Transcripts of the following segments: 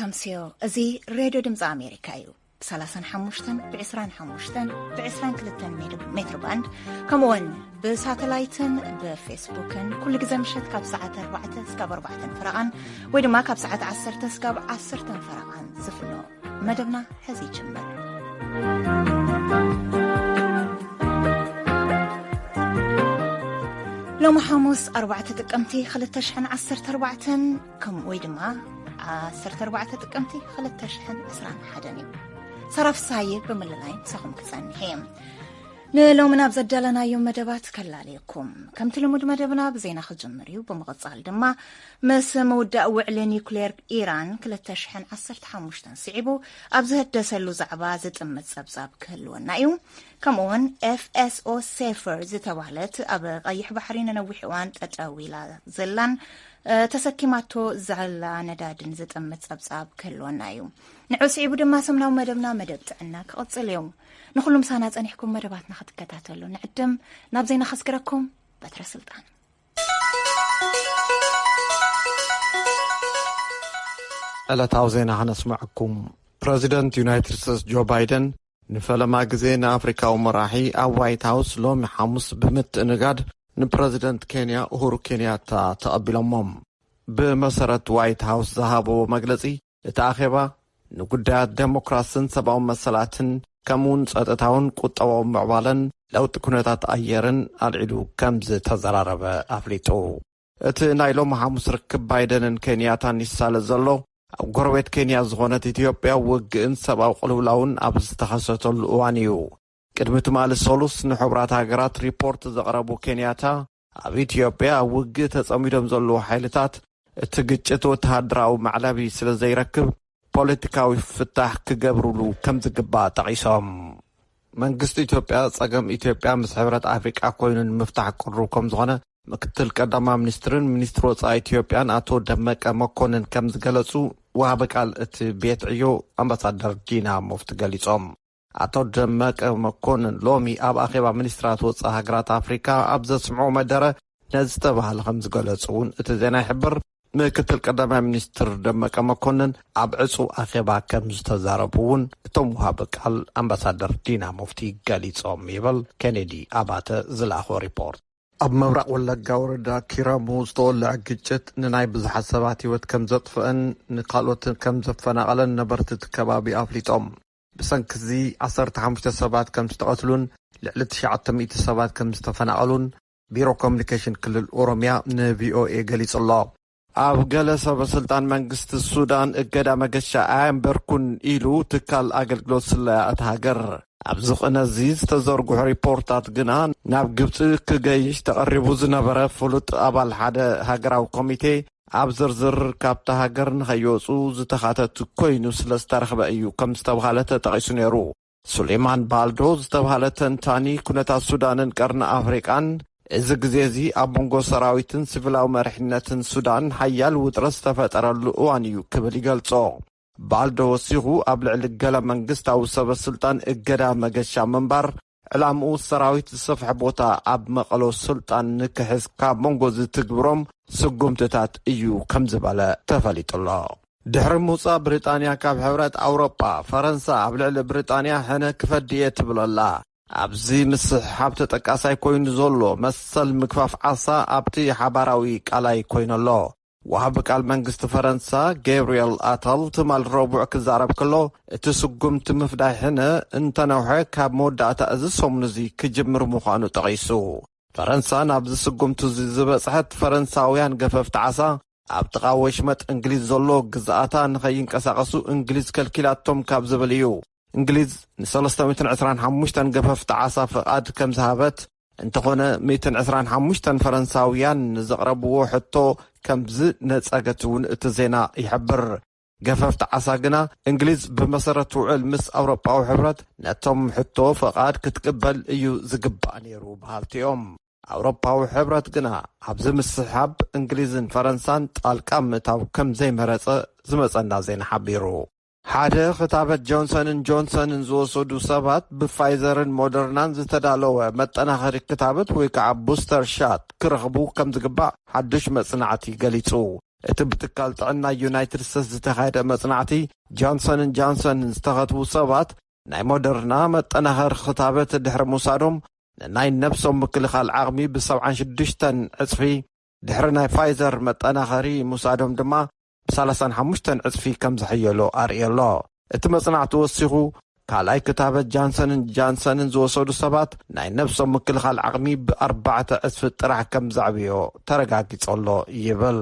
ኣምስዮ፣ እዚ ሬድዮ ድምፂ ኣሜሪካ እዩ። ብ35፣ ብ25፣ ብ22 ሜትር ባንድ፣ ከምኡውን ብሳተላይትን ብፌስቡክን ኩሉ ግዜ ምሸት ካብ ሰዓት ኣርባዕተ እስካብ ኣርባዕተን ፈረቓን ወይ ድማ ካብ ሰዓት ዓሰርተ እስካብ ዓሰርተን ፈረቓን ዝፍኖ መደብና ሕዚ ይጅምር። ሎሚ ሓሙስ ኣርባዕተ ጥቅምቲ ክልተ ሽሕን ዓሰርተ ኣርባዕተን ከም ወይ ድማ ዓሰርተ ኣርባዕተ ጥቅምቲ ክልተ ሽሕን ዕስራን ሓደን እዩ። ሰራፍ ሳየ ብምልላይ ምሳኹም ክጸንሕ እየ። ንሎሚ ናብ ዘዳለናዮም መደባት ከላለየኩም። ከምቲ ልሙድ መደብና ብዜና ክጅምር እዩ። ብምቕጻል ድማ ምስ ምውዳእ ውዕሊ ኒውክሌር ኢራን ክልተ ሽሕን ዓሰርተ ሓሙሽተን ስዒቡ ኣብ ዝህደሰሉ ዛዕባ ዝጥምት ጸብጻብ ክህልወና እዩ። ከምኡውን ኤፍኤስኦ ሴፈር ዝተባህለት ኣብ ቀይሕ ባሕሪ ንነዊሕ እዋን ጠጠው ኢላ ዘላን ተሰኪማቶ ዘላ ነዳድን ዝጥምት ጸብጻብ ክህልወና እዩ። ንዑ ስዒቡ ድማ ሰሙናዊ መደብና መደብ ጥዕና ክቕጽል እዩ። ንኹሉ ምሳና ጸኒሕኩም መደባትና ክትከታተሉ ንዕድም። ናብ ዜና ከስግረኩም በትረ ስልጣን። ዕለታዊ ዜና ከነስምዐኩም። ፕረዚደንት ዩናይትድ ስቴትስ ጆ ባይደን ንፈለማ ግዜ ንኣፍሪካዊ መራሒ ኣብ ዋይት ሃውስ ሎሚ ሓሙስ ብምትእንጋድ ንፕረዚደንት ኬንያ ኡሁሩ ኬንያታ ተቐቢሎሞም። ብመሰረት ዋይት ሃውስ ዝሃበዎ መግለጺ፣ እቲ ኣኼባ ንጉዳያት ዴሞክራስን ሰብኣዊ መሰላትን ከምኡውን ጸጥታውን ቁጠባዊ ምዕባለን ለውጢ ኩነታት ኣየርን ኣልዒሉ ከም ዝተዘራረበ ኣፍሊጡ። እቲ ናይ ሎሚ ሓሙስ ርክብ ባይደንን ኬንያታን ይሳለ ዘሎ፣ ኣብ ጎረቤት ኬንያ ዝኾነት ኢትዮጵያ ውግእን ሰብኣዊ ቅልውላውን ኣብ ዝተኸሰተሉ እዋን እዩ። ቅድሚ ትማሊ ሰሉስ ንሕቡራት ሃገራት ሪፖርት ዘቕረቡ ኬንያታ፣ ኣብ ኢትዮጵያ ኣብ ውግእ ተጸሚዶም ዘለዉ ሓይልታት እቲ ግጭት ወተሃደራዊ ማዕለቢ ስለ ዘይረክብ፣ ፖለቲካዊ ፍታሕ ክገብሩሉ ከም ዝግባእ ጠቒሶም። መንግስቲ ኢትዮጵያ ጸገም ኢትዮጵያ ምስ ሕብረት ኣፍሪቃ ኮይኑ ንምፍታሕ ቅሩብ ከም ዝኾነ ምክትል ቀዳማይ ሚኒስትርን ሚኒስትር ወጻኢ ኢትዮጵያን ኣቶ ደመቀ መኮንን ከም ዝገለጹ፣ ወሃቢ ቃል እቲ ቤት ዕዮ ኣምባሳደር ዲና ሙፍቲ ገሊጾም። ኣቶ ደመቀ መኮንን ሎሚ ኣብ ኣኼባ ሚኒስትራት ወጻኢ ሃገራት ኣፍሪካ ኣብ ዘስምዖ መደረ ነዚ ዝተባህለ ከም ዝገለጹ እውን እቲ ዜና ይሕብር። ምክትል ቀዳማይ ሚኒስትር ደመቀ መኮንን ኣብ ዕጹው ኣኼባ ከም ዝተዛረቡ እውን እቶም ወሃቢ ቃል ኣምባሳደር ዲና ሙፍቲ ገሊጾም ይብል ኬኔዲ ኣባተ ዝለኣኾ ሪፖርት። ኣብ ምብራቕ ወለጋ ወረዳ ኪረሙ ዝተወልዐ ግጭት ንናይ ብዙሓት ሰባት ህይወት ከም ዘጥፍአን ንካልኦት ከም ዘፈናቐለን ነበርቲ እቲ ከባቢ ኣፍሊጦም። ብሰንኪ እዚ ዓሰርተ ሓሙሽተ ሰባት ከም ዝተቐትሉን ልዕሊ ትሽዓተ ሚእቲ ሰባት ከም ዝተፈናቐሉን ቢሮ ኮሚኒኬሽን ክልል ኦሮሚያ ንቪኦኤ ገሊጹ ኣሎ። ኣብ ገለ ሰበ ስልጣን መንግስቲ ሱዳን እገዳ መገሻ ኣየንበርኩን ኢሉ ትካል ኣገልግሎት ስለያ እታ ሃገር። ኣብዚ ቅነ እዚ ዝተዘርግሑ ሪፖርታት ግና ናብ ግብጺ ክገይሽ ተቐሪቡ ዝነበረ ፍሉጥ ኣባል ሓደ ሃገራዊ ኮሚቴ ኣብ ዝርዝር ካብታ ሃገር ንኸይወጹ ዝተኻተቱ ኮይኑ ስለ ዝተረኽበ እዩ ከም ዝተብሃለ ተጠቒሱ ነይሩ። ሱሌማን ባልዶ ዝተብሃለ ተንታኒ ኩነታት ሱዳንን ቀርኒ ኣፍሪቃን፣ እዚ ግዜ እዚ ኣብ መንጎ ሰራዊትን ሲቪላዊ መሪሕነትን ሱዳን ሓያል ውጥረት ዝተፈጠረሉ እዋን እዩ ክብል ይገልጾ። ባልዶ ወሲኹ፣ ኣብ ልዕሊ ገለ መንግስታዊ ሰበ ስልጣን እገዳ መገሻ ምንባር፣ ዕላምኡ ሰራዊት ዝሰፍሐ ቦታ ኣብ መቐሎ ስልጣን ንክሕዝ ካብ መንጎ ዝትግብሮም ስጉምትታት እዩ ከም ዝበለ ተፈሊጡ ኣሎ። ድሕሪ ምውጻእ ብሪጣንያ ካብ ሕብረት ኣውሮጳ፣ ፈረንሳ ኣብ ልዕሊ ብሪጣንያ ሕነ ክፈዲ እየ ትብል ኣላ። ኣብዚ ምስሕሓብ ተጠቃሳይ ኮይኑ ዘሎ መሰል ምግፋፍ ዓሳ ኣብቲ ሓባራዊ ቃላይ ኮይኑ ኣሎ። ወሃቢ ቃል መንግስቲ ፈረንሳ ገብርኤል ኣታል ትማል ረቡዕ ክዛረብ ከሎ፣ እቲ ስጉምቲ ምፍዳይ ሕነ እንተነውሐ ካብ መወዳእታ እዚ ሰሙን እዚ ክጅምር ምዃኑ ጠቒሱ። ፈረንሳ ናብዚ ስጉምቲ እዚ ዝበጽሐት ፈረንሳውያን ገፈፍቲ ዓሳ ኣብ ጥቓ ወሽመጥ እንግሊዝ ዘሎ ግዝኣታ ንኸይንቀሳቐሱ እንግሊዝ ከልኪላቶም ካብ ዝብል እዩ። እንግሊዝ ንሰለስተ ሚእትን ዕስራን ሓሙሽተን ገፈፍቲ ዓሳ ፍቓድ ከም ዝሃበት፣ እንተኾነ ሚእትን ዕስራን ሓሙሽተን ፈረንሳውያን ንዘቕረብዎ ሕቶ ከም ዝነጸገት እውን እቲ ዜና ይሕብር። ገፈፍቲ ዓሳ ግና እንግሊዝ ብመሰረት ውዕል ምስ ኣውሮጳዊ ሕብረት ነቶም ሕቶ ፍቓድ ክትቅበል እዩ ዝግባእ ነይሩ በሃልቲ እዮም። ኣውሮጳዊ ሕብረት ግና ኣብዚ ምስሕሓብ እንግሊዝን ፈረንሳን ጣልቃ ምእታው ከም ዘይመረጸ ዝመጸና ዜና ሓቢሩ። ሓደ ክታበት ጆንሰንን ጆንሰንን ዝወሰዱ ሰባት ብፋይዘርን ሞደርናን ዝተዳለወ መጠናኸሪ ክታበት ወይ ከዓ ቡስተር ሻት ክረኽቡ ከም ዝግባእ ሓዱሽ መጽናዕቲ ገሊጹ። እቲ ብትካል ጥዕና ዩናይትድ ስቴትስ ዝተኻየደ መጽናዕቲ፣ ጆንሰንን ጆንሰንን ዝተኸትቡ ሰባት ናይ ሞደርና መጠናኸሪ ክታበት ድሕሪ ምውሳዶም ንናይ ነብሶም ምክልኻል ዓቕሚ ብ76 ዕጽፊ፣ ድሕሪ ናይ ፋይዘር መጠናኸሪ ምውሳዶም ድማ ብ35 ዕጽፊ ከም ዝሕየሎ ኣርእዮ ኣሎ። እቲ መጽናዕቲ ወሲኹ፣ ካልኣይ ክታበት ጃንሰንን ጃንሰንን ዝወሰዱ ሰባት ናይ ነብሶም ምክልኻል ዓቕሚ ብኣርባዕተ ዕጽፊ ጥራሕ ከም ዘዕብዮ ተረጋጊጹ ኣሎ ይብል።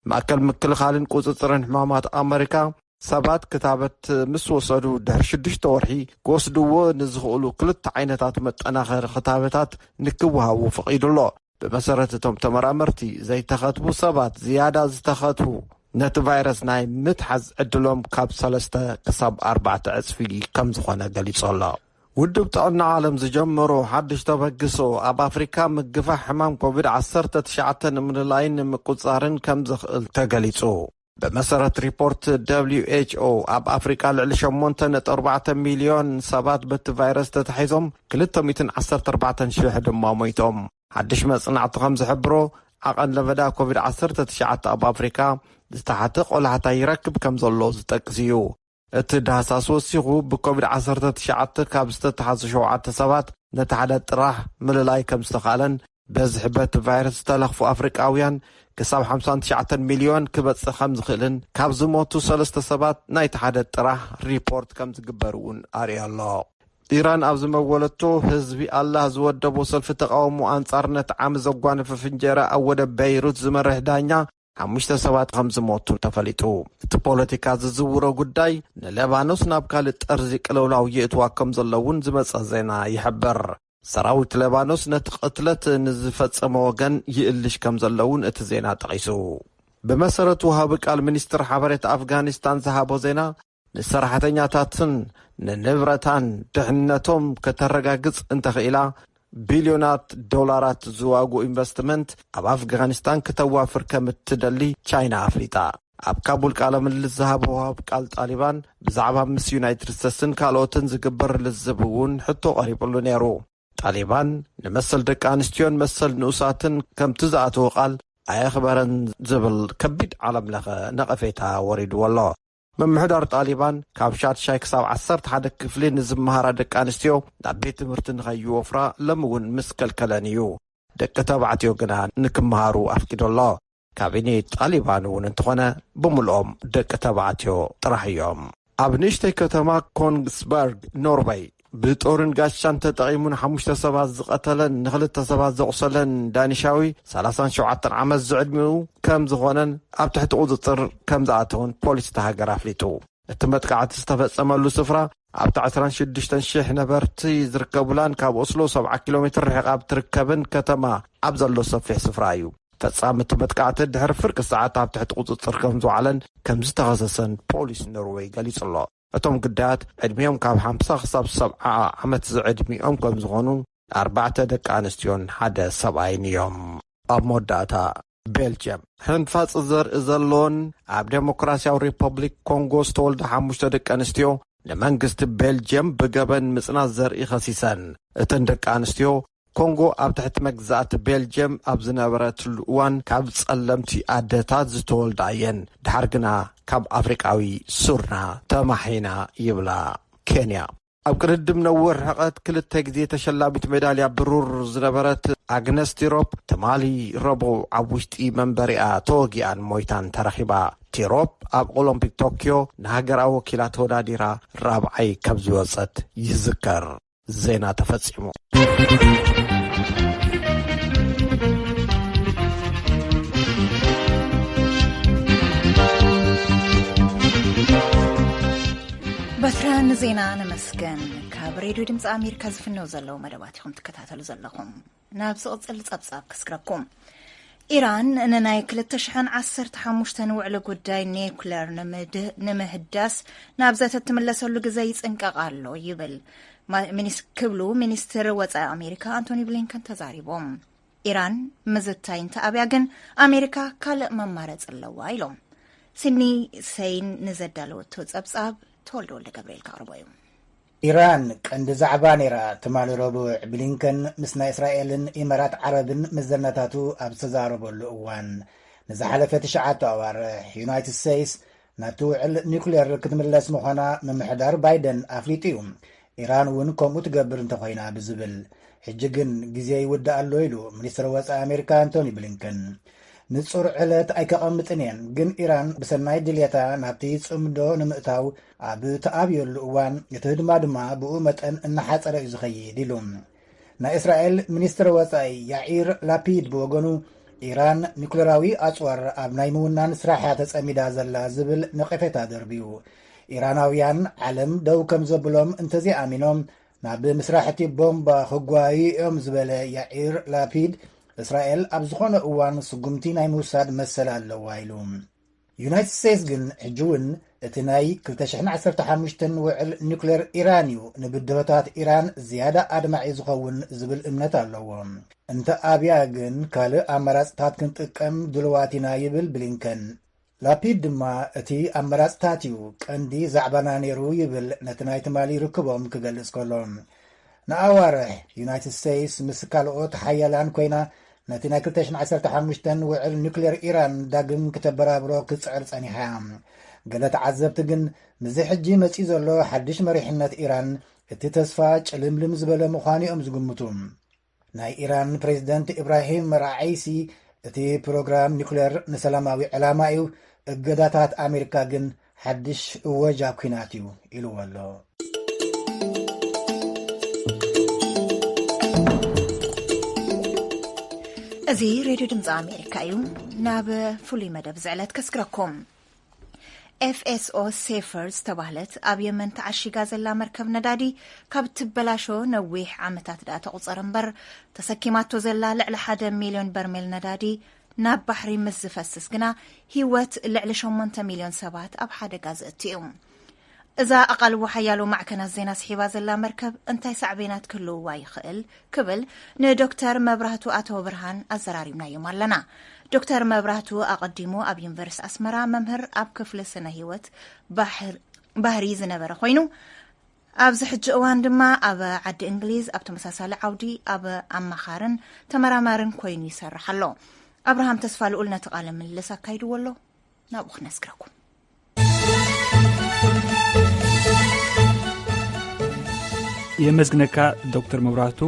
ማእከል ምክልኻልን ቁጽጽርን ሕማማት ኣመሪካ፣ ሰባት ክታበት ምስ ወሰዱ ድሕሪ ሽዱሽተ ወርሒ ክወስድዎ ንዝኽእሉ ክልተ ዓይነታት መጠናኸሪ ክታበታት ንክወሃቡ ፈቒዱ ኣሎ። ብመሰረት እቶም ተመራመርቲ፣ ዘይተኸትቡ ሰባት ዝያዳ ዝተኸትቡ ነቲ ቫይረስ ናይ ምትሓዝ ዕድሎም ካብ ሰለስተ ክሳብ ኣርባዕተ ዕጽፊ ከም ዝኾነ ገሊጹ ኣሎ። ውድብ ጥዕና ዓለም ዝጀመሮ ሓድሽ ተበግሶ፣ ኣብ ኣፍሪካ ምግፋሕ ሕማም ኮቪድ ዓሰርተ ትሽዓተ ንምልላይን ንምቁጻርን ከም ዘኽእል ተገሊጹ። ብመሰረት ሪፖርት ደብሊው ኤች ኦ፣ ኣብ ኣፍሪካ ልዕሊ ሸሞንተ ነጥቢ ኣርባዕተ ሚልዮን ሰባት በቲ ቫይረስ ተታሒዞም፣ ክልተ ሚእትን ዓሰርተ ኣርባዕተን ሽሕ ድማ ሞይቶም። ሓድሽ መጽናዕቲ ከም ዝሕብሮ፣ ዓቐን ለበዳ ኮቪድ ዓሰርተ ትሽዓተ ኣብ ኣፍሪካ ዝተሓተ ቆላሕታ ይረክብ ከም ዘሎ ዝጠቅስ እዩ። እቲ ዳህሳስ ወሲኹ፣ ብኮቪድ ዓሰርተ ትሽዓተ ካብ ዝተተሓዙ ሸውዓተ ሰባት ነቲ ሓደ ጥራሕ ምልላይ ከም ዝተኻለን፣ በዝሒ በቲ ቫይረስ ዝተለኽፉ ኣፍሪቃውያን ክሳብ ሓምሳን ትሽዓተን ሚልዮን ክበጽእ ከም ዝኽእልን፣ ካብ ዝሞቱ ሰለስተ ሰባት ናይቲ ሓደ ጥራሕ ሪፖርት ከም ዝግበር እውን ኣርእዮ ኣሎ። ኢራን ኣብ ዝመወለቶ፣ ህዝቢ ኣላህ ዝወደቦ ሰልፊ ተቃውሞ ኣንጻር ነቲ ዓሚ ዘጓነፈ ፍንጀራ ኣብ ወደብ በይሩት ዝመርሕ ዳኛ፣ ሓሙሽተ ሰባት ከም ዝሞቱ ተፈሊጡ። እቲ ፖለቲካ ዝዝውሮ ጉዳይ፣ ንሌባኖስ ናብ ካልእ ጠርዚ ቅልውላው የእትዋ ከም ዘሎ እውን ዝመጸ ዜና ይሕብር። ሰራዊት ሌባኖስ ነቲ ቅትለት ንዝፈጸመ ወገን ይእልሽ ከም ዘሎ እውን እቲ ዜና ጠቒሱ። ብመሰረት ወሃቢ ቃል ሚኒስትር ሓበሬታ ኣፍጋኒስታን ዝሃቦ ዜና፣ ንሰራሕተኛታትን ንንብረታን ድሕነቶም ከተረጋግጽ እንተኽኢላ፣ ቢልዮናት ዶላራት ዝዋግኡ ኢንቨስትመንት ኣብ ኣፍጋኒስታን ክተዋፍር ከም እትደሊ ቻይና ኣፍሊጣ። ኣብ ካቡል ቃለ ምልልስ ዝሃበ ወሃብ ቃል ጣሊባን፣ ብዛዕባ ምስ ዩናይትድ ስቴትስን ካልኦትን ዝግበር ልዝብ እውን ሕቶ ቀሪብሉ ነይሩ። ጣሊባን ንመሰል ደቂ ኣንስትዮን መሰል ንኡሳትን ከምቲ ዝኣተወ ቃል ኣየኽበረን ዝብል ከቢድ ዓለም ለኸ ነቐፌታ ወሪድዎ ኣሎ። ምምሕዳር ጣሊባን፣ ካብ ሻድሻይ ክሳብ ዓሰርተ ሓደ ክፍሊ ንዝመሃራ ደቂ ኣንስትዮ ናብ ቤት ትምህርቲ ንኸይወፍራ ሎሚ እውን ምስ ከልከለን እዩ። ደቂ ተባዕትዮ ግና ንክመሃሩ ኣፍቂዱ ኣሎ። ካቢኔ ጣሊባን እውን እንተኾነ፣ ብምልኦም ደቂ ተባዕትዮ ጥራሕ እዮም። ኣብ ንእሽተይ ከተማ ኮንግስበርግ፣ ኖርወይ፣ ብጦርን ጋሻን ተጠቒሙ ንሓሙሽተ ሰባት ዝቐተለን ንኽልተ ሰባት ዘቑሰለን ዳኒሻዊ፣ ሰላሳን ሸውዓተን ዓመት ዝዕድሚኡ ከም ዝኾነን ኣብ ትሕቲ ቁጽጽር ከም ዝኣተውን ፖሊስ እታ ሃገር ኣፍሊጡ። እቲ መጥቃዕቲ ዝተፈጸመሉ ስፍራ ኣብቲ ዕስራን ሽዱሽተን ሽሕ ነበርቲ ዝርከቡላን ካብ ኦስሎ ሰብዓ ኪሎ ሜትር ርሒቓ ኣብ ትርከብን ከተማ ኣብ ዘሎ ሰፊሕ ስፍራ እዩ። ፈጻሚ እቲ መጥቃዕቲ ድሕሪ ፍርቂ ሰዓት ኣብ ትሕቲ ቁጽጽር ከም ዝወዓለን ከም ዝተኸሰሰን ፖሊስ ኖርወይ ገሊጹ ኣሎ። እቶም ግዳያት ዕድሚኦም ካብ ሓምሳ ክሳብ ሰብዓ ዓመት ዝዕድሚኦም ከም ዝኾኑ፣ ኣርባዕተ ደቂ ኣንስትዮን ሓደ ሰብኣይን እዮም። ኣብ መወዳእታ፣ ቤልጅየም፣ ሕንፋጽ ዘርኢ ዘለዎን ኣብ ዴሞክራሲያዊ ሪፐብሊክ ኮንጎ ዝተወልዳ ሓሙሽተ ደቂ ኣንስትዮ፣ ንመንግስቲ ቤልጅየም ብገበን ምጽናት ዘርኢ ከሲሰን። እተን ደቂ ኣንስትዮ፣ ኮንጎ ኣብ ትሕቲ መግዛእቲ ቤልጅየም ኣብ ዝነበረትሉ እዋን ካብ ጸለምቲ ኣደታት ዝተወልዳ እየን። ድሓር ግና ካብ ኣፍሪቃዊ ሱርና ተማሒና ይብላ። ኬንያ፣ ኣብ ቅድድም ነዊሕ ርሕቀት ክልተ ግዜ ተሸላሚት ሜዳልያ ብሩር ዝነበረት ኣግነስ ቲሮፕ፣ ትማሊ ረቡዕ ኣብ ውሽጢ መንበሪኣ ተወጊኣን ሞይታን ተረኺባ። ቲሮፕ ኣብ ኦሎምፒክ ቶኪዮ ንሃገራ ወኪላ ተወዳዲራ ራብዓይ ከም ዝወጸት ይዝከር። ዜና ተፈጺሙ። በትረ ንዜና ነመስገን። ካብ ሬድዮ ድምፂ ኣሜሪካ ዝፍነው ዘለዉ መደባት ኢኹም ትከታተሉ ዘለኹም። ናብ ዝቕጽል ጸብጻብ ክስግረኩም። ኢራን ንናይ ክልተ ሽሕን ዓሰርተ ሓሙሽተን ውዕሊ ጉዳይ ኒውክለር ንምድ-፣ ንምህዳስ ናብ ዘተ ትምለሰሉ ግዘ ይጽንቀቕ ኣሎ ይብል ማ-፣ ሚኒስ-፣ ክብሉ ሚኒስትር ወጻኢ ኣሜሪካ ኣንቶኒ ብሊንከን ተዛሪቦም። ኢራን ምዝታይ እንተኣብያ ግን ኣሜሪካ ካልእ መማረጺ ኣለዋ ኢሎም። ሲድኒ ሰይን ንዘዳለወቶ ጸብጻብ ተወልደ ወልደ ገብርኤል ከቕርቦ እዩ። ኢራን ቀንዲ ዛዕባ ነይራ። ትማሊ ረቡዕ ብሊንከን ምስ ናይ እስራኤልን ኢመራት ዓረብን ምዘናታቱ ኣብ ዝተዛረበሉ እዋን፣ ንዝሓለፈ ትሽዓተ ኣዋርሕ ዩናይትድ ስቴትስ ናብቲ ውዕል ኒውክሌር ክትምለስ ምዃና ምምሕዳር ባይደን ኣፍሊጡ እዩ። ኢራን እውን ከምኡ ትገብር እንተኾይና ብዝብል። ሕጂ ግን ግዜ ይውዳእ ኣሎ ኢሉ ሚኒስትር ወጻኢ ኣሜሪካ ኣንቶኒ ብሊንከን። ንጹር ዕለት ኣይከቐምጥን እየን፣ ግን ኢራን ብሰናይ ድልየታ ናብቲ ጽምዶ ንምእታው ኣብ ተኣብየሉ እዋን እቲ ህድማ ድማ ብኡ መጠን እናሓጸረ እዩ ዝኸይድ ኢሉ። ናይ እስራኤል ሚኒስትር ወጻኢ ያኢር ላፒድ ብወገኑ ኢራን ኒኩሌራዊ ኣጽዋር ኣብ ናይ ምውናን ስራሕ እያ ተጸሚዳ ዘላ ዝብል ነቐፌታ ደርብዩ። ኢራናውያን ዓለም ደው ከም ዘብሎም እንተዘይኣሚኖም ናብ ምስራሕቲ ቦምባ ክጓዩ እዮም ዝበለ ያኢር ላፒድ እስራኤል ኣብ ዝኾነ እዋን ስጉምቲ ናይ ምውሳድ መሰል ኣለዋ ኢሉ። ዩናይትድ ስቴትስ ግን ሕጂ እውን እቲ ናይ ክልተ ሽሕን ዓሰርተ ሓሙሽተን ውዕል ኒውክሌር ኢራን እዩ ንብድሆታት ኢራን ዝያዳ ኣድማዒ ዝኸውን ዝብል እምነት ኣለዎ። እንተ ኣብያ ግን ካልእ ኣማራፅታት ክንጥቀም ድልዋት ኢና ይብል ብሊንከን። ላፒድ ድማ እቲ ኣማራፅታት እዩ ቀንዲ ዛዕባና ነይሩ ይብል ነቲ ናይ ትማሊ ርክቦም ክገልፅ ከሎ። ንኣዋርሕ ዩናይትድ ስቴትስ ምስ ካልኦት ሓያላን ኮይና ነቲ ናይ ክልተ ሽሕን ዓሰርተ ሓሙሽተን ውዕል ኒውክሌር ኢራን ዳግም ክተበራብሮ ክትፅዕር ጸኒሓ። ገለ ተዓዘብቲ ግን ምስዚ ሕጂ መጺኡ ዘሎ ሓድሽ መሪሕነት ኢራን እቲ ተስፋ ጭልምልም ዝበለ ምዃኑ እዮም ዝግምቱ። ናይ ኢራን ፕሬዚደንት ኢብራሂም ራዓይሲ እቲ ፕሮግራም ኒውክሌር ንሰላማዊ ዕላማ እዩ፣ እገዳታት ኣሜሪካ ግን ሓድሽ እወጃ ኲናት እዩ ኢልዎ ኣሎ። እዚ ሬድዮ ድምፂ ኣሜሪካ እዩ። ናብ ፍሉይ መደብ ዝዕለት ከስግረኩም። ኤፍኤስኦ ሴፈር ዝተባህለት ኣብ የመን ተዓሺጋ ዘላ መርከብ ነዳዲ ካብ ትበላሾ ነዊሕ ዓመታት ደኣ ተቑጸር እምበር፣ ተሰኪማቶ ዘላ ልዕሊ ሓደ ሚልዮን በርሜል ነዳዲ ናብ ባሕሪ ምስ ዝፈስስ ግና፣ ህይወት ልዕሊ ሸሞንተ ሚልዮን ሰባት ኣብ ሓደጋ ዘእቱ እዩ። እዛ ኣቓልቦ ሓያሎ ማዕከናት ዜና ስሒባ ዘላ መርከብ እንታይ ሳዕቤናት ክህልውዋ ይኽእል ክብል ንዶክተር መብራህቱ ኣተወብርሃን ኣዘራሪብናዮም ኣለና። ዶክተር መብራህቱ ኣቐዲሙ ኣብ ዩኒቨርሲቲ ኣስመራ መምህር ኣብ ክፍሊ ስነ ህይወት ባሕር-፣ ባህሪ ዝነበረ ኮይኑ፣ ኣብዚ ሕጂ እዋን ድማ ኣብ ዓዲ እንግሊዝ ኣብ ተመሳሳሊ ዓውዲ ኣብ ኣማኻርን ተመራማርን ኮይኑ ይሰርሕ ኣሎ። ኣብርሃም ተስፋ ልኡል ነቲ ቃለ ምልልስ ኣካይድዎ ኣሎ። ናብኡ ክነስግረኩም። የመስግነካ ዶክተር መብራህቱ።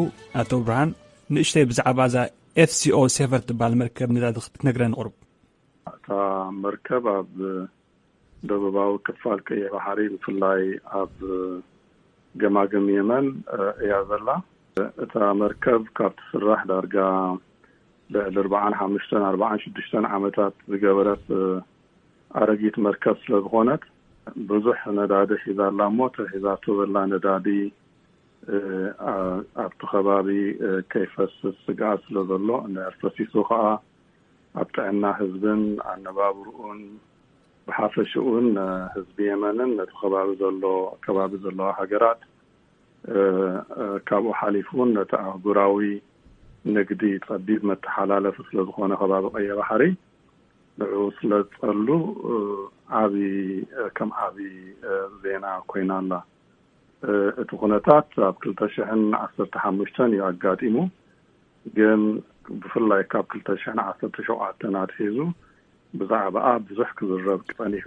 ኣቶ ብርሃን፣ ንእሽተይ ብዛዕባ እዛ ኤፍሲኦ ሴቨር ትበሃል መርከብ ነዳዲ ክትነግረኒ ቁሩብ። እታ መርከብ ኣብ ደቡባዊ ክፋል ቀይሕ ባሕሪ፣ ብፍላይ ኣብ ገማግም የመን፣ እ፣ እያ ዘላ። እታ መርከብ ካብ ትስራሕ ዳርጋ ልዕሊ ኣርባዓን ሓሙሽተን ኣርባዓን ሽዱሽተን ዓመታት ዝገበረት፣ እ፣ ኣረጊት መርከብ ስለ ዝኾነት፣ ብዙሕ ነዳዲ ሒዛ ኣላ እሞ፣ እቲ ሒዛቶ ዘላ ነዳዲ፣ እ፣ ኣ-፣ ኣብቲ ከባቢ፣ እ፣ ከይፈስስ ስግኣት ስለ ዘሎ፣ እንድሕር ፈሲሱ ኸኣ ኣብ ጥዕና ህዝብን ኣነባብርኡን ብሓፈሽኡን፣ እ፣ ህዝቢ የመንን ነቲ ከባቢ ዘሎ፣ ከባቢ ዘለዋ ሃገራት፣ እ፣ እ፣ ካብኡ ሓሊፉ እውን ነቲ ኣህጉራዊ ንግዲ ጸቢብ መተሓላለፊ ስለ ዝኾነ ከባቢ ቀይሕ ባሕሪ፣ ንዕኡ ስለ ዝጸሉ፣ እ፣ ዓቢ፣ እ፣ ከም ዓቢ፣ እ፣ ዜና ኮይና ኣላ። እ፣ እቲ ኩነታት ኣብ ክልተ ሽሕን ዓሰርተ ሓሙሽተን እዩ ኣጋጢሙ። ግን ብፍላይ ካብ ክልተ ሽሕን ዓሰርተ ሸውዓተን ኣትሒዙ ብዛዕባኣ ብዙሕ ክዝረብ ጸኒሑ።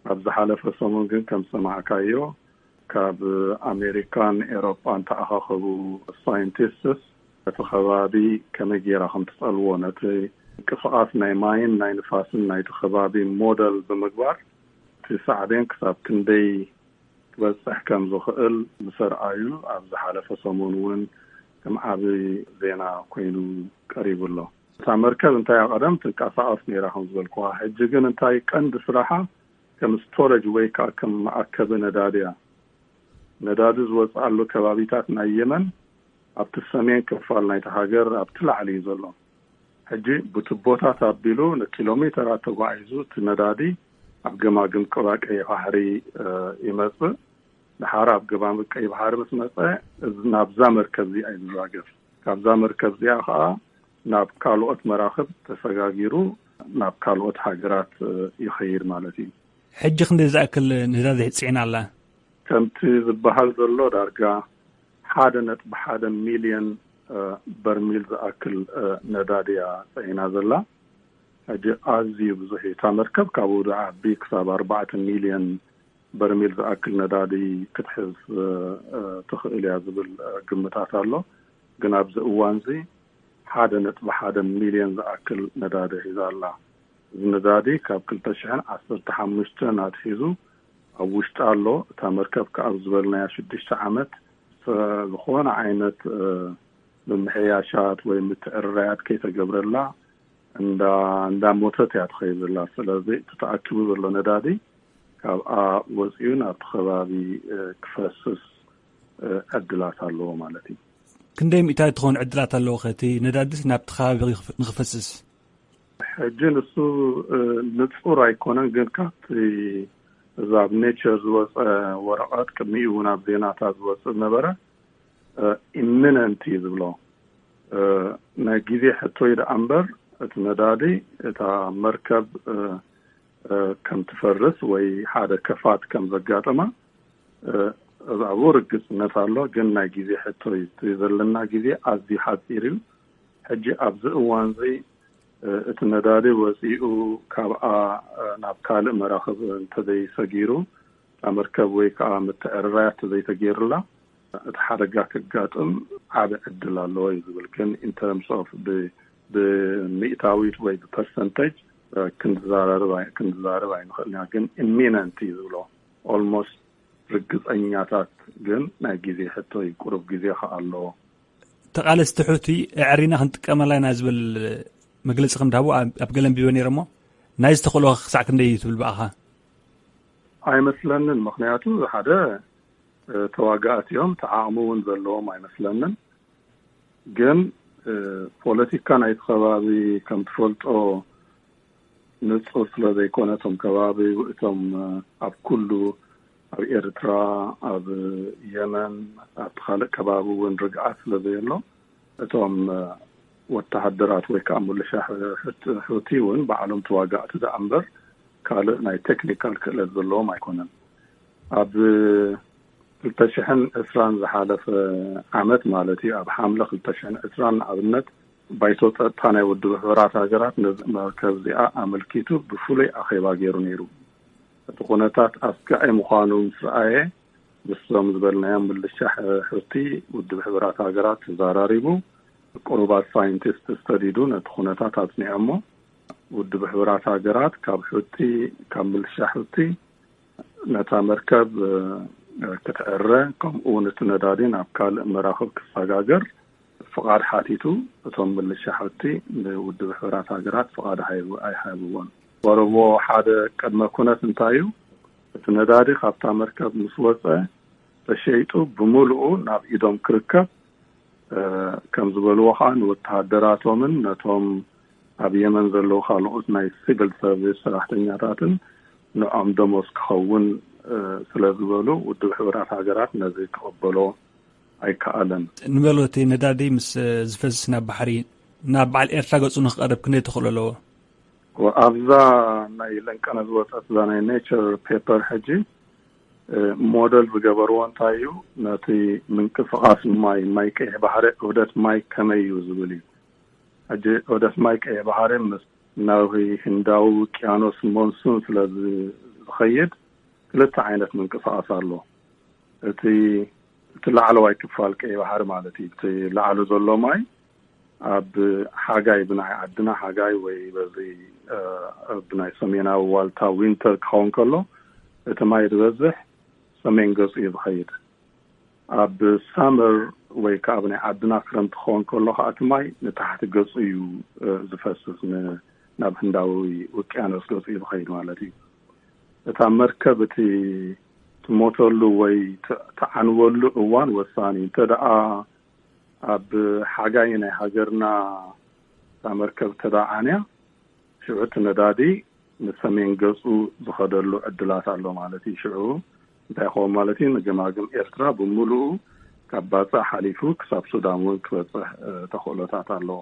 ኣብ ዝሓለፈ ሰሙን ግን ከም ዝሰማዕካዮ፣ ካብ ኣሜሪካን ኤሮጳን ተኣኻኸቡ ሳይንቲስትስ፣ እቲ ከባቢ ከመይ ጌራ ከም ትጸልዎ፣ ነቲ ምንቅስቓስ ናይ ማይን ናይ ንፋስን ናይቲ ከባቢ ሞደል ብምግባር፣ እቲ ሳዕቤን ክሳብ ክንደይ ክበጽሕ ከም ዝኽእል ምስ ኣርኣዩ፣ ኣብ ዝሓለፈ ሰሙን እውን ከም ዓቢ ዜና ኮይኑ ቀሪቡ ኣሎ። እታ መርከብ እንታይ ቀደም ትንቀሳቐስ ነይራ ከም ዝበልኩኻ፣ ሕጂ ግን እንታይ ቀንዲ ስራሓ ከም ስቶሬጅ ወይ ከዓ ከም መኣከቢ ነዳዲ እያ። ነዳዲ ዝወፅኣሉ ከባቢታት ናይ የመን ኣብቲ ሰሜን ክፋል ናይቲ ሃገር ኣብቲ ላዕሊ እዩ ዘሎ። ሕጂ ብቱቦታት ኣቢሉ ንኪሎ ሜተራት ተጓዒዙ እቲ ነዳዲ ኣብ ገማግም ቀባ ቀይ ባሕሪ፣ እ፣ ይመጽእ። ድሓር ኣብ ገማግም ቀይ ባሕሪ ምስ መጸ፣ እዚ ናብዛ መርከብ እዚኣ እዩ ዝራገፍ። ካብዛ መርከብ እዚኣ ኸኣ ናብ ካልኦት መራኽብ ተሰጋጊሩ ናብ ካልኦት ሃገራት፣ እ፣ ይኸይድ ማለት እዩ። ሕጂ ክንደይ ዝኣክል ነዳዲ ጽዒና ኣላ? ከምቲ ዝበሃል ዘሎ ዳርጋ ሓደ ነጥቢ ሓደ ሚልዮን፣ እ፣ በርሚል ዝኣክል፣ እ፣ ነዳዲ እያ ጸዒና ዘላ። ሕጂ ኣዝዩ ብዙሕ እዩ። እታ መርከብ ካብኡ ዝዓቢ ክሳብ ኣርባዕተ ሚልዮን በርሚል ዝኣክል ነዳዲ ክትሕዝ ትኽእል እያ ዝብል ግምታት ኣሎ። ግን ኣብዚ እዋን እዚ ሓደ ነጥቢ ሓደ ሚልዮን ዝኣክል ነዳዲ ሒዛ ኣላ። እዚ ነዳዲ ካብ ክልተ ሽሕን ዓሰርተ ሓሙሽተን ኣትሒዙ ኣብ ውሽጢ ኣሎ። እታ መርከብ ከኣ ኣብ ዝበልናያ ሽዱሽተ ዓመት ዝኾነ ዓይነት ምምሕያሻት ወይ ምትዕርራያት ከይተገብረላ እንዳሞተት እያ ትኸይድ ዘላ። ስለዚ እቲ ተኣኪቡ ዘሎ ነዳዲ ካብኣ ወፂኡ ናብቲ ከባቢ ክፈስስ ዕድላት ኣለዎ ማለት እዩ። ክንደይ ሚእታዊ ትኸውን ዕድላት ኣለዎ ከ እቲ ነዳዲስ ናብቲ ከባቢ ንክፈስስ? ሕጂ ንሱ ንፁር ኣይኮነን፣ ግን ካብቲ እዛ ኣብ ኔቸር ዝወፀ ወረቐት ቅድሚኡ እውን ኣብ ዜናታት ዝወፅእ ዝነበረ ኢሚነንት እዩ ዝብሎ። ናይ ግዜ ሕቶ እዩ ደኣ እምበር እቲ ነዳዲ እታ መርከብ ከም ትፈርስ ወይ ሓደ ከፋት ከም ዘጋጠማ ኣብኡ ርግፅነት ኣሎ። ግን ናይ ግዜ ሕቶ እዩ። እቲ ዘለና ግዜ ኣዝዩ ሓፂር እዩ። ሕጂ ኣብዚ እዋን እዚ እቲ ነዳዲ ወፂኡ ካብኣ ናብ ካልእ መራኽብ እንተዘይሰጊሩ እታ መርከብ ወይ ከዓ ምትዕርራያት ተዘይተገይሩላ እቲ ሓደጋ ከጋጥም ዓቢ ዕድል ኣለዎ እዩ ዝብል። ግን in terms of ብምእታዊት ወይ ብፐርሰንቴጅ ክንዛረብ ኣይንኽእል ኢና። ግን ኢሚነንት እዩ ዝብሎ። ኦልሞስት ርግፀኛታት ግን ናይ ግዜ ሕቶ እዩ። ቁሩብ ግዜ ከኣ ኣለዎ። ተቓለስቲ ሑቲ ኣዕሪና ክንጥቀመላ ኢና ዝብል መግለፂ ከም ዝሃቡ ኣብ ገለ ኣንቢበ ነይረ እሞ ናይዚ ተኽእሎ ክሳዕ ክንደይ እዩ ትብል ብኣኻ? ኣይመስለንን። ምኽንያቱ ሓደ ተዋጋእቲ እዮም፣ እቲ ዓቕሚ እውን ዘለዎም ኣይመስለንን። ግን ፖለቲካ ናይቲ ከባቢ ከም ትፈልጦ ንፁር ስለ ዘይኮነ እቶም ከባቢ እቶም ኣብ ኩሉ ኣብ ኤርትራ ኣብ የመን ኣብቲ ካልእ ከባቢ እውን ርግኣት ስለ ዘየሎ እቶም ወተሃደራት ወይ ከዓ ሙልሻ ሑቲ እውን ባዕሎም ተዋጋእቲ ደኣ እምበር ካልእ ናይ ቴክኒካል ክእለት ዘለዎም ኣይኮነን። ኣብ ክልተ ሽሕን ዕስራን ዝሓለፈ ዓመት ማለት እዩ ኣብ ሓምለ ክልተ ሽሕን ዕስራን ንኣብነት ባይቶ ጸጥታ ናይ ውድብ ሕቡራት ሃገራት ነዚ መርከብ እዚኣ ኣመልኪቱ ብፍሉይ ኣኼባ ገይሩ ነይሩ። እቲ ኩነታት ኣስጋዒ ምዃኑ ምስ ረኣየ ምስዞም ዝበልናዮም ምልሻ ሕርቲ ውድብ ሕቡራት ሃገራት ተዛራሪቡ ቅሩባት ሳይንቲስት ስተዲዱ ነቲ ኩነታት ኣጽኒዖሞ። ውድብ ሕቡራት ሃገራት ካብ ሕቲ ካብ ምልሻ ሕቲ ነታ መርከብ ክትዕረ ከምኡ እውን እቲ ነዳዲ ናብ ካልእ መራኽብ ክሰጋገር ፍቓድ ሓቲቱ እቶም ምልሻ ሕቲ ንውድብ ሕቡራት ሃገራት ፍቓድ ኣይሃብዎን። ወረቦ ሓደ ቅድመ ኩነት እንታይ እዩ? እቲ ነዳዲ ካብታ መርከብ ምስ ወፀ ተሸይጡ ብምሉኡ ናብ ኢዶም ክርከብ ከም ዝበልዎ ከዓ ንወተሃደራቶምን ነቶም ኣብ የመን ዘለዉ ካልኦት ናይ ሲቪል ሰርቪስ ሰራሕተኛታትን ንዖም ደሞዝ ክኸውን ስለ ዝበሉ ውድብ ሕቡራት ሃገራት ነዚ ክቕበሎ ኣይከኣለን። ንበሎ እቲ ነዳዲ ምስ ዝፈስስ ናብ ባሕሪ ናብ በዓል ኤርትራ ገጹ ንክቐርብ ክንደይ ተኽእሎ ኣለዎ? ኣብዛ ናይ ለንቀነ ዝወፀት እዛ ናይ ኔቸር ፔፐር ሕጂ ሞደል ዝገበርዎ እንታይ እዩ? ነቲ ምንቅስቃስ ማይ ማይ ቀይሕ ባሕሪ ዑደት ማይ ከመይ እዩ ዝብል እዩ። ሕጂ ዑደት ማይ ቀይሕ ባሕሪ ምስ ናብ ህንዳዊ ውቅያኖስ ሞንሱን ስለ ዝኸይድ ክልተ ዓይነት ምንቅስቃስ ኣሎ። እቲ እቲ ላዕለዋይ ክፋል ቀይ ባሕሪ ማለት እዩ። እቲ ላዕሉ ዘሎ ማይ ኣብ ሓጋይ ብናይ ዓድና ሓጋይ ወይ በዚ ብናይ ሰሜናዊ ዋልታ ዊንተር ክኸውን ከሎ እቲ ማይ ዝበዝሕ ሰሜን ገፁ እዩ ዝኸይድ። ኣብ ሳመር ወይ ከዓ ብናይ ዓድና ክረምቲ ክኸውን ከሎ ከዓ እቲ ማይ ንታሕቲ ገፁ እዩ ዝፈስስ ናብ ህንዳዊ ውቅያኖስ ገፁ እዩ ዝኸይድ ማለት እዩ። እታ መርከብ እቲ ትሞተሉ ወይ ትዓንወሉ እዋን ወሳኒ እንተ ደኣ ኣብ ሓጋይ ናይ ሃገርና እታ መርከብ ተደኣ ዓንያ ሽዑ እቲ ነዳዲ ንሰሜን ገፁ ዝኸደሉ ዕድላት ኣሎ ማለት እዩ። ሽዑ እንታይ ይኸውን ማለት እዩ? ንገማግም ኤርትራ ብምሉኡ ካብ ባፅዕ ሓሊፉ ክሳብ ሱዳን እውን ክበፅሕ ተኽእሎታት ኣለዎ።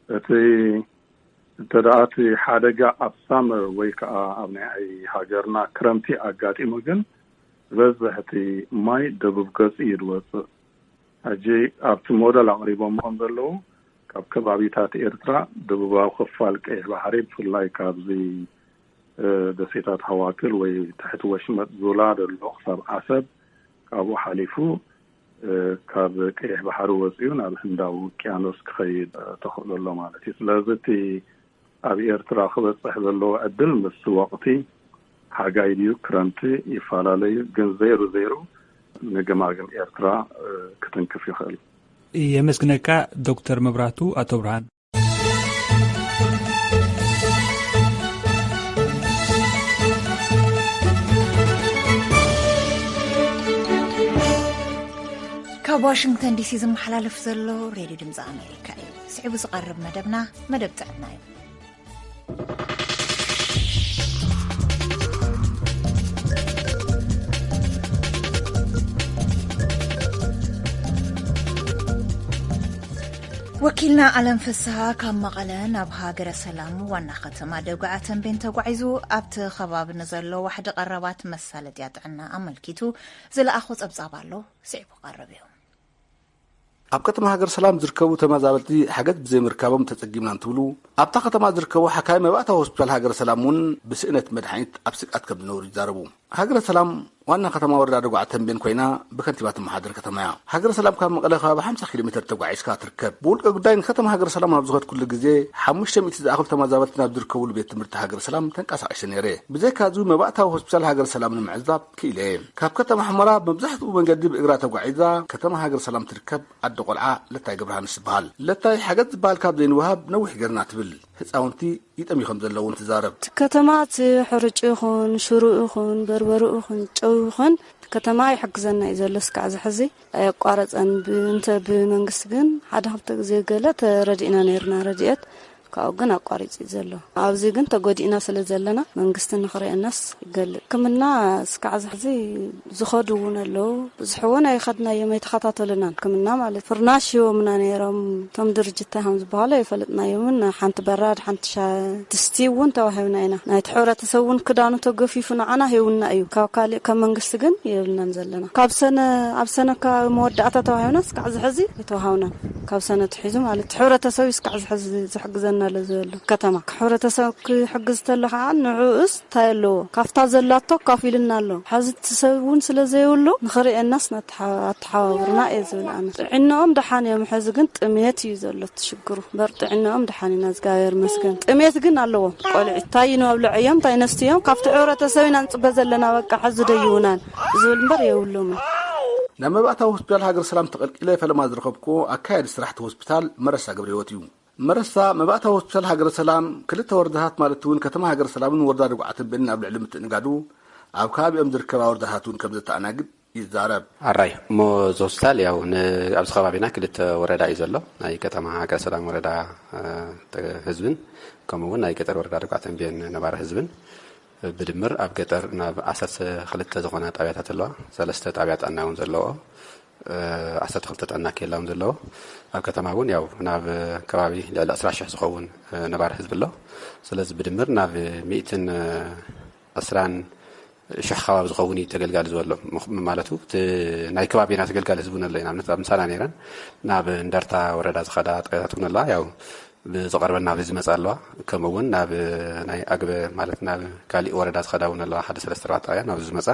እቲ እንተ ደኣ እቲ ሓደጋ ኣብ ሳመር ወይ ከዓ ኣብ ናይ ሃገርና ክረምቲ ኣጋጢሙ ግን ዝበዝሕ እቲ ማይ ደቡብ ገፁ እዩ ዝወፅእ። ሕጂ ኣብቲ ሞደል ኣቕሪቦም ከም ዘለዉ ኣብ ከባቢታት ኤርትራ ደቡባዊ ክፋል ቀይሕ ባሕሪ፣ ብፍላይ ካብዚ ደሴታት ሃዋክል ወይ ትሕቲ ወሽመጥ ዙላ ዘሎ ክሳብ ዓሰብ፣ ካብኡ ሓሊፉ ካብ ቀይሕ ባሕሪ ወፂኡ ናብ ህንዳዊ ውቅያኖስ ክኸይድ ተኽእሎ ኣሎ ማለት እዩ። ስለዚ እቲ ኣብ ኤርትራ ክበፅሕ ዘለዎ ዕድል ምስ ወቕቲ ሓጋይ ድዩ ክረምቲ ይፈላለዩ፣ ግን ዜሩ ዜሩ ንገማግም ኤርትራ ክትንክፍ ይኽእል። የመስግነካ ዶክተር መብራቱ። ኣቶ ብርሃን። ካብ ዋሽንግተን ዲሲ ዝመሓላለፍ ዘሎ ሬድዮ ድምፂ ኣሜሪካ እዩ። ስዒቡ ዝቐርብ መደብና መደብ ጥዕና እዩ። ወኪልና ኣለም ፍስሃ ካብ መቐለ ናብ ሃገረ ሰላም ዋና ከተማ ደጉዓ ተንቤን ተጓዒዙ ኣብቲ ከባቢ ንዘሎ ዋሕዲ ቀረባት መሳለጥያ ጥዕና ኣመልኪቱ ዝለኣኾ ጸብጻብ ኣሎ፣ ስዒቡ ክቐርብ እዩ። ኣብ ከተማ ሃገረ ሰላም ዝርከቡ ተመዛበልቲ ሓገዝ ብዘይምርካቦም ተጸጊምና እንትብሉ፣ ኣብታ ከተማ ዝርከቡ ሓካይ መባእታዊ ሆስፒታል ሃገረ ሰላም እውን ብስእነት መድሓኒት ኣብ ስግኣት ከም ዝነብሩ ይዛረቡ። ሃገረ ሰላም ዋና ከተማ ወረዳ ደጉዓ ተንቤን ኮይና ብከንቲባ ትመሓደር ከተማ እያ። ሃገረ ሰላም ካብ መቐለ ከባቢ ሓምሳ ኪሎ ሜትር ተጓዒዝካ ትርከብ። ብውልቀ ጉዳይ ንከተማ ሃገረ ሰላም ኣብ ዝኸድኩሉ ግዜ ሓሙሽተ ሚእቲ ዝኣኽሉ ተመዛበልቲ ናብ ዝርከብሉ ቤት ትምህርቲ ሃገረ ሰላም ተንቀሳቒሰ ነይረ። ብዘይካዚ እውን መባእታዊ ሆስፒታል ሃገረ ሰላም ንምዕዛብ ክኢለ እየ። ካብ ከተማ ሑመራ መብዛሕትኡ መንገዲ ብእግራ ተጓዒዛ ከተማ ሃገረ ሰላም ትርከብ ኣደ ቆልዓ ለታይ ገብረሃንስ ትበሃል። ለታይ ሓገዝ ዝበሃል ካብ ዘይንወሃብ ነዊሕ ገርና ትብል። ህፃውንቲ ይጠምዩ ከም ዘለውን ትዛረብ። ከተማ እቲ ሕርጭ ይኹን ሽሩ ይኹን በርበሩ ይኹን ጨው ይኹን እቲ ከተማ ይሕግዘና እዩ ዘሎ። እስካዕ ዝሕዚ ኣየቋረፀን። እንተ ብመንግስቲ ግን ሓደ ክልተ ግዜ ገለ ተረዲእና ነይርና ረድኤት፣ ካብኡ ግን ኣቋሪፂ እዩ ዘሎ። ኣብዚ ግን ተጎዲእና ስለ ዘለና መንግስቲ ንኽርእየናስ ይገልእ። ሕክምና እስካዕ ዝሕዚ ዝኸዱ እውን ኣለዉ። ብዙሕ እውን ኣይኸድናዮም፣ ኣይተኸታተሉናን። ሕክምና ማለት ፍርናሽ ሂቦምና ነይሮም። እቶም ድርጅት እንታይ ከም ዝበሃሉ ኣይፈለጥናዮምን። ሓንቲ በራድ፣ ሓንቲ ሻ-፣ ድስቲ እውን ተዋሂብና ኢና። ናይቲ ሕብረተሰብ እውን ክዳኑ ተገፊፉ ንዓና ሂቡና እዩ። ካብ ካሊእ፣ ካብ መንግስቲ ግን የብልናን ዘለና። ካብ ሰነ፣ ኣብ ሰነ ካብ መወዳእታ ተዋሂብና እስካዕ ዝሕዚ ኣይተዋሃብናን። ካብ ሰነ ትሒዙ ማለት እቲ ሕብረተሰብ እዩ እስካዕ ዝሕዚ ዝሕግዘና ኣሎ ዘሎ። ከተማ ሕብረተሰብ ክሕግዝ ተሎ ከዓ ንዕኡስ እንታይ ኣለዎ? ካብታ ዘላቶ ኣካፊልና ኣሎ። ሐዚ እቲ ሰብ እውን ስለ ዘይብሉ ንኽርእየናስ ኣተሓባብርና እየ ዝብል ኣነ። ጥዕናኦም ደሓን እዮም። ሐዚ ግን ጥሜት እዩ ዘሎ እቲ ሽግሩ። በር ጥዕናኦም ደሓን ኢና፣ እግዚኣብሔር ይመስገን። ጥሜት ግን ኣለዎም። ቆልዑ እንታይ ይነብልዐዮም፣ እንታይ ነስትዮም፣ ካብቲ ሕብረተሰብ ኢና ንፅበ ዘለና። በቃ ሐዚ ደይውናን ዝብል እምበር የብሎምን። ናብ መባእታዊ ሆስፒታል ሃገር ሰላም ተቐልቂለ ፈለማ ዝረኸብኩዎ ኣካያዲ ስራሕቲ ሆስፒታል መረሳ ገብረ ህይወት እዩ። መረሳ መባእታዊ ሆስፒታል ሃገረ ሰላም ክልተ ወረዳታት ማለት እውን ከተማ ሃገረ ሰላምን ወረዳ ደጉዓ ተንቤንን ኣብ ልዕሊ ምትእንጋዱ ኣብ ከባቢኦም ዝርከባ ወረዳታት እውን ከም ዘተኣናግድ ይዛረብ። ኣራይ እሞ እዚ ሆስፒታል ያው ን-፣ ኣብዚ ከባቢና ክልተ ወረዳ እዩ ዘሎ። ናይ ከተማ ሃገረ ሰላም ወረዳ፣ እ፣ ተ-፣ ህዝብን ከምኡ እውን ናይ ገጠር ወረዳ ደጉዓ ተንቤን ነባሪ ህዝብን ብድምር ኣብ ገጠር ናብ ዓሰርተ ክልተ ዝኾና ጣብያታት ኣለዋ። ሰለስተ ጣብያ ጥዕና እውን ዘለዎ፣ እ፣ ዓሰርተ ክልተ ጥዕና ኬላ እውን ዘለዎ። ኣብ ከተማ እውን ያው ናብ ከባቢ ልዕሊ ዕስራ ሽሕ ዝኸውን፣ እ፣ ነባሪ ህዝቢ ኣሎ። ስለዚ ብድምር ናብ ሚእትን ዕስራን ሽሕ ከባቢ ዝኸውን እዩ ተገልጋሊ ዝበሎ። ምኽ-፣ ማለቱ እቲ ናይ ከባቢና ተገልጋሊ ህዝቢ እውን ኣሎ። ንኣብነት ኣብ ምሳና ነይረን ናብ እንደርታ ወረዳ ዝኸዳ ጣብያታት እውን ኣለዋ። ያው ብዝቐርበና ኣብዚ ዝመጻ ኣለዋ። ከምኡ እውን ናብ ናይ ኣግበ ማለት ናብ ካሊእ ወረዳ ዝኸዳ እውን ኣለዋ። ሓደ ሰለስተ ኣርባዕተ ጣብያ ናብዚ ዝመጻ።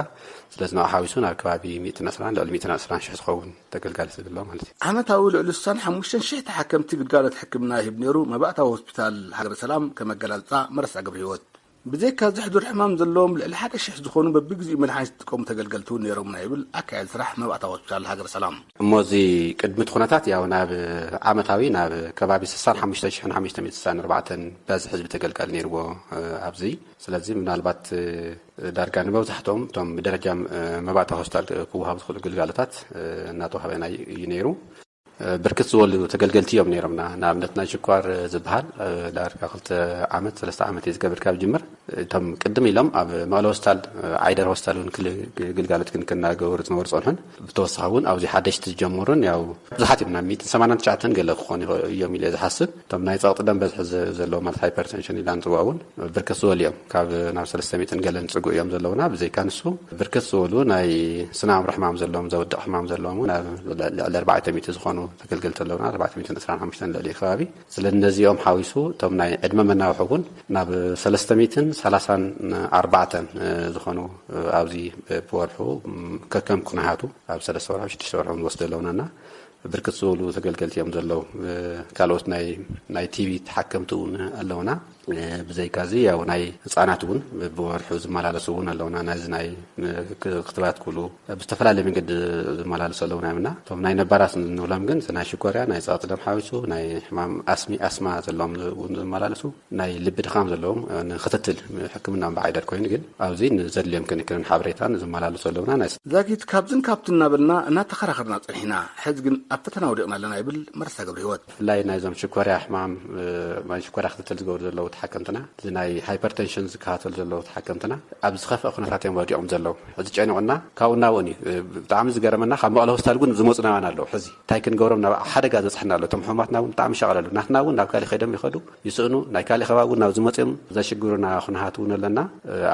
ስለዚ ንኡ ሓዊሱ ናብ ከባቢ ሚእትን ዕስራን ልዕሊ ሚእትን ዕስራን ሽሕ ዝኸውን ተገልጋሊ ህዝቢ ኣሎ ማለት እዩ። ዓመታዊ ልዕሊ ስሳን ሓሙሽተን ሽሕ ተሓከምቲ ግልጋሎት ሕክምና ይህብ ነይሩ መባእታዊ ሆስፒታል ሃገረ ሰላም፣ ከም ኣገላልጻ መረሳ ገብረ ህይወት። ብዘይካ እዚ ሕዱር ሕማም ዘለዎም ልዕሊ ሓደ ሽሕ ዝኾኑ በብግዜኡ መድሓኒት ዝጥቀሙ ተገልገልቲ እውን ነይሮምና ይብል ኣካያዲ ስራሕ መባእታዊ ሆስፒታል ሃገረ ሰላም። እሞ እዚ ቅድሚ እቲ ኩነታት ያው ናብ ዓመታዊ ናብ ከባቢ ስሳን ሓሙሽተ ሽሕን ሓሙሽተ ሚእትን ስሳን ኣርባዕተን በዝሒ ህዝቢ ተገልጋሊ ነይርዎ፣ እ፣ ኣብዚ። ስለዚ ምናልባት፣ እ፣ ዳርጋ ንመብዛሕትኦም እቶም ብደረጃ፣ እ፣ መባእታዊ ሆስፒታል ክወሃቡ ዝኽእሉ ግልጋሎታት፣ እ፣ እናተዋህበ ናይ እዩ ነይሩ። እ፣ ብርክት ዝበሉ ተገልገልቲ እዮም ነይሮምና። ንኣብነት ናይ ሽኳር፣ እ፣ ዝበሃል፣ እ፣ ዳርጋ ክልተ ዓመት፣ ሰለስተ ዓመት እዩ ዝገብር ካብ ጅምር። እቶም ቅድም ኢሎም ኣብ መቐለ ሆስፒታል፣ እ፣ ዓይደር ሆስፒታል እውን ክል-፣ ግልጋሎት ግን ክናገበሩ ዝነበሩ ጸንሑን፣ ብተወሳኺ እውን ኣብዚ ሓደሽቲ ዝጀመሩን ያው ብዙሓት እዮም፣ ናብ ሚእትን ሰማንያን ትሽዓተን ገለ ክኾኑ ይኽእሉ እዮም ኢለ ዝሓስብ። እቶም ናይ ጸቕጢ ደም በዝሒ ዘ-፣ ዘለዎ ማለት ሃይፐርቴንሽን ኢልና ንጽውዖ እውን ብርክት ዝበሉ እዮም። ካብ ናብ ሰለስተ ሚእትን ገለን ዝጽግዑ እዮም ዘለውና። ብዘይካ ንሱ ብርክት ዝበሉ ናይ ስነ ኣእምሮ ሕማም ዘለዎም፣ ዘውድቕ ሕማም ዘለዎም እውን ኣብ ልዕሊ ኣርባዕተ ሚእቲ ዝኾኑ ተገልገልቲ ኣለውና፣ ኣርባዕተ ሚእትን ዕስራን ሓሙሽተን ልዕሊ ከባቢ። ስለ እነዚኦም ሓዊሱ እቶም ናይ ዕድመ መናውሒ እውን ናብ ሰለስተ ሚእትን ሰላሳን ኣርባዕተን ዝኾኑ ኣብዚ ብወርሑ ከከም ኩነታቱ ኣብ ሰለስተ ወርሑ ሽዱሽተ ወርሑ ንወስደ ኣለውናና ብርክት ዝበሉ ተገልገልቲ እዮም ዘለዉ። ካልኦት ናይ ናይ ቲቪ ተሓከምቲ እውን ኣለውና። ብዘይካዚ ያው ናይ ህፃናት እውን ብወርሑ ዝመላለሱ እውን ኣለውና። ናይዚ ናይ ክትባት ኩሉ ብዝተፈላለየ መንገዲ ዝመላለሱ ኣለውና። ምና እቶም ናይ ነባራት ንብሎም ግን ናይ ሽኮርያ ናይ ፀቕጢ ደም ሓዊሱ ናይ ሕማም ኣስሚ ኣስማ ዘለዎም እውን ዝመላለሱ ናይ ልቢ ድኻም ዘለዎም ንክትትል ሕክምና እምበዓይደር ኮይኑ ግን ኣብዚ ንዘድልዮም ክንክንን ሓበሬታን ዝመላለሱ ኣለውና። ናይ ዛጊት ካብዝን ካብቲ እናበልና እናተኸራኸርና ፀኒሕና፣ ሕዚ ግን ኣብ ፈተና ወዲቕና ኣለና ይብል መርሳ ገብረ ህይወት። ብፍላይ ናይዞም ሽኮርያ ሕማም ናይ ሽኮርያ ክትትል ዝገብሩ ዘለዉ ተሓከምትና፣ እዚ ናይ ሃይፐርቴንሽን ዝከታተሉ ዘለዉ ተሓከምትና ኣብ ዝኸፍአ ኩነታት እዮም ወዲቖም ዘለዉ። ሕዚ ጨኒቑና ካብኡ እናብኡን እዩ። ብጣዕሚ ዝገረመና ካብ መቐለ ሆስፒታል እውን ዝመፁና ኣለዉ። ሕዚ እንታይ ክንገብሮም ናብ ሓደጋ ዝበፅሐና ኣሎ። እቶም ሕሙማትና እውን ብጣዕሚ ይሻቐሉ ኣለዉ። ናትና እውን ናብ ካሊእ ከይዶም ይኸዱ ይስእኑ። ናይ ካሊእ ከባቢ እውን ናብ ዝመፅኦም ዘሽግሩና ኩነታት እውን ኣለና።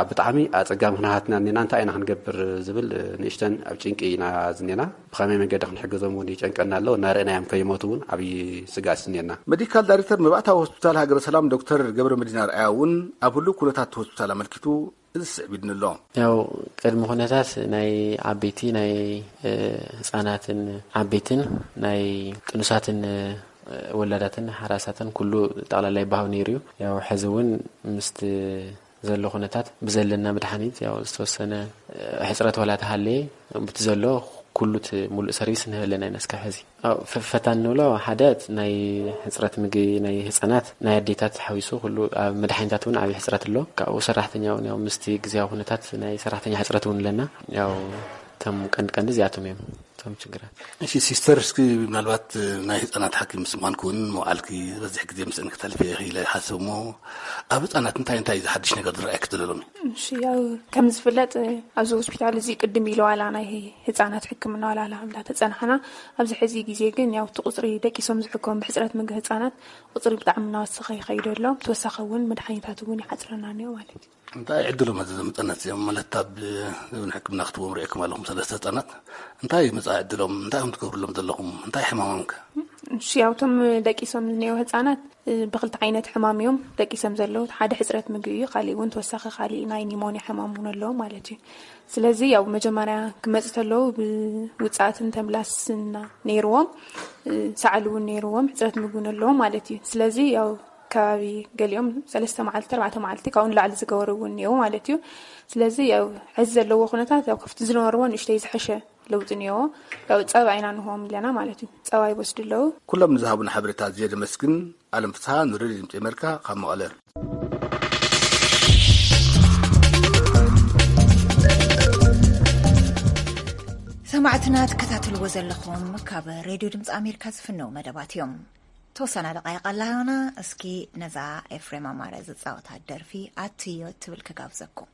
ኣብ ብጣዕሚ ኣፀጋሚ ኩነታትና እኒና እንታይ ኢና ክንገብር ዝብል ንእሽተን ኣብ ጭንቂ ኢና ዝኔና። ብኸመይ መንገዲ ክንሕግዞም እውን ይጨንቀና ኣሎ። እናርአናዮም ከይሞቱ እውን ዓብዪ ስግኣት እኒኤና። ሜዲካል ዳይሬክተር መባእታዊ ሆስፒታል ሃገረ ሰላም ዶክተር ገብረ መድህን ኣርኣያ እውን ኣብ ህሉው ኩነታት ሆስፒታል ኣመልኪቱ እዚ ስዕብ ኢድኒ ኣሎ። ያው ቅድሚ ኩነታት ናይ ዓበይቲ ናይ ህፃናትን ዓበይትን ናይ ጥኑሳትን ወላዳትን ሓራሳትን ኩሉ ጠቕላላይ ባህው ነይሩ እዩ። ያው ሕዚ እውን ምስቲ ዘሎ ኩነታት ብዘለና መድሓኒት ያው ዝተወሰነ ሕፅረት ዋላ ተሃለየ ብቲ ዘሎ ኩሉ እቲ ሙሉእ ሰርቪስ ንህበለና ኢና እስካብ ሕዚ። ፈታን ንብሎ ሓደ ናይ ሕፅረት ምግቢ ናይ ህፃናት ናይ ኣዴታት ሓዊሱ ኩሉ ኣብ መድሓኒታት እውን ዓብዪ ሕፅረት ኣሎ። ካብኡ ሰራሕተኛ እውን ያው ምስቲ ግዜያዊ ኩነታት ናይ ሰራሕተኛ ሕፅረት እውን ኣለና። ያው እቶም ቀንዲ ቀንዲ እዚኣቶም እዮም እቶም ችግራት። እሺ ሲስተር፣ እስኪ ምናልባት ናይ ህፃናት ሓኪም ምስ ምዃንኪ እውን መውዓልኪ ዝበዝሕ ግዜ ምስእን ክተልፊ ኢኺ ኢለ ይሓስብ እሞ ኣብ ህፃናት እንታይ እንታይ እዩ ዝሓድሽ ነገር ዝረኣየኪ ዘለሎሚ? እሺ ያው ከም ዝፍለጥ ኣብዚ ሆስፒታል እዚ ቅድም ኢሉ ዋላ ናይ ህፃናት ሕክምና ዋላ እንዳተፀናሕና ኣብዚ ሕዚ ግዜ ግን ያው እቲ ቁፅሪ ደቂሶም ዝሕከሙ ብሕፅረት ምግቢ ህፃናት ቁፅሪ ብጣዕሚ እናወሰኸ ይኸይድ ኣሎ። ተወሳኺ እውን መድሓኒታት እውን ይሓፅረና እኒኦ ማለት እዩ። እንታይ ዕድሎም እዚ ዘምፀነት እዚኦም ማለት ኣብ ዘበን ሕክምና ክትዎም ርኢኩም ኣለኹም ሰለስተ ህፃናት እንታይ መፃኢ ዕድሎም እንታይ እዮም ትገብርሎም ዘለኹም እንታይ ሕማሞም ከ? እሺ ያው እቶም ደቂሶም ዝኒኦ ህፃናት ብክልተ ዓይነት ሕማም እዮም ደቂሶም ዘለዉ። ሓደ ሕፅረት ምግቢ እዩ፣ ካሊእ እውን ተወሳኺ ካሊእ ናይ ኒሞኒያ ሕማም እውን ኣለዎ ማለት እዩ። ስለዚ ያው መጀመርያ ክመፁ ተለዉ ብውፃእትን ተምላስና ነይርዎም፣ ሰዓል እውን ነይርዎም፣ ሕፅረት ምግቢ እውን ኣለዎም ማለት እዩ። ስለዚ ያው ከባቢ ገሊኦም ሰለስተ መዓልቲ ኣርባዕተ መዓልቲ ካብኡ ንላዕሊ ዝገበሩ እውን እኒአው ማለት እዩ። ስለዚ ያው ሕዚ ዘለዎ ኩነታት ያው ካብቲ ዝነበርዎ ንእሽተይ ዝሐሸ ለውጢ እኒኦ። ያው ፀባ ኢና ንህቦም ኢለና ማለት እዩ። ፀባ ይወስዱ ኣለዉ። ኩሎም ንዝሃቡና ሓበሬታ ኣዝየ ደመስግን። ኣለም ፍስሃ ንሬድዮ ድምፂ ኣሜሪካ ካብ መቐለ። ሰማዕትና ትከታተልዎ ዘለኹም ካብ ሬድዮ ድምፂ ኣሜሪካ ዝፍነው መደባት እዮም። ተወሰና ደቃይቕ ኣላዮና። እስኪ ነዛ ኤፍሬም ኣማረ ዝፃወታ ደርፊ ኣትዮ ትብል ክጋብዘኩም።